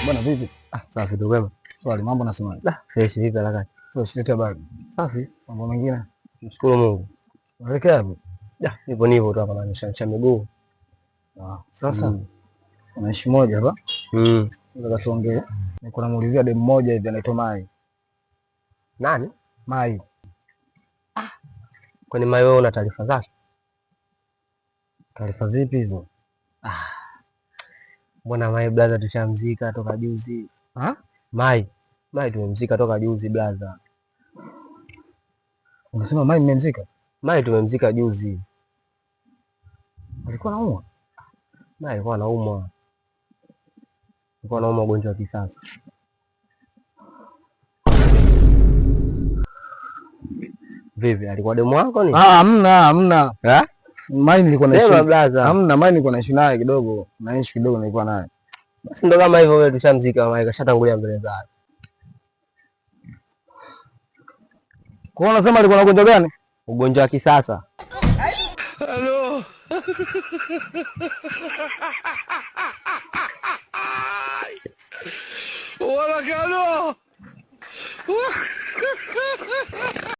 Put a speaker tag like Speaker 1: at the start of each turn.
Speaker 1: Bwana vipi?
Speaker 2: Ah, safi tu kwema.
Speaker 1: Swali, mambo nasemaje?
Speaker 2: Da, fresh vipi harakati?
Speaker 1: Sio shida habari.
Speaker 2: Safi.
Speaker 1: Mambo mengine?
Speaker 2: Mshukuru Mungu.
Speaker 1: Unaelekea wapi?
Speaker 2: Da, nipo tu hapa na miguu.
Speaker 1: Ah, sasa unaishi moja hapa? Nataka tuongee. Niko namuulizia demu mmoja hivi anaitwa Mai.
Speaker 2: Nani?
Speaker 1: Mai.
Speaker 2: Ah. Kwani Mai wewe una taarifa zake?
Speaker 1: Taarifa zipi hizo?
Speaker 2: Ah. Mbona Mai brother tushamzika toka juzi.
Speaker 1: Ha?
Speaker 2: Mai. Mai tumemzika toka juzi brother.
Speaker 1: Unasema Mai mmemzika?
Speaker 2: Mai tumemzika juzi.
Speaker 1: Alikuwa anaumwa?
Speaker 2: Mai alikuwa anaumwa. Alikuwa anaumwa ugonjwa wa kisasa. Vipi, alikuwa demu wako ni?
Speaker 1: Ah, hamna, hamna.
Speaker 2: Eh?
Speaker 1: Mai nilikuwa naishi.
Speaker 2: Sema brother.
Speaker 1: Hamna, Mai nilikuwa naishi naye kidogo. Naishi kidogo nilikuwa naye.
Speaker 2: Basi ndo kama hivyo wewe tushamzika Mai kashatangulia mbele zake.
Speaker 1: Kwa hiyo unasema alikuwa na ugonjwa gani?
Speaker 2: Ugonjwa wa kisasa.
Speaker 3: Hello. Wala kalo.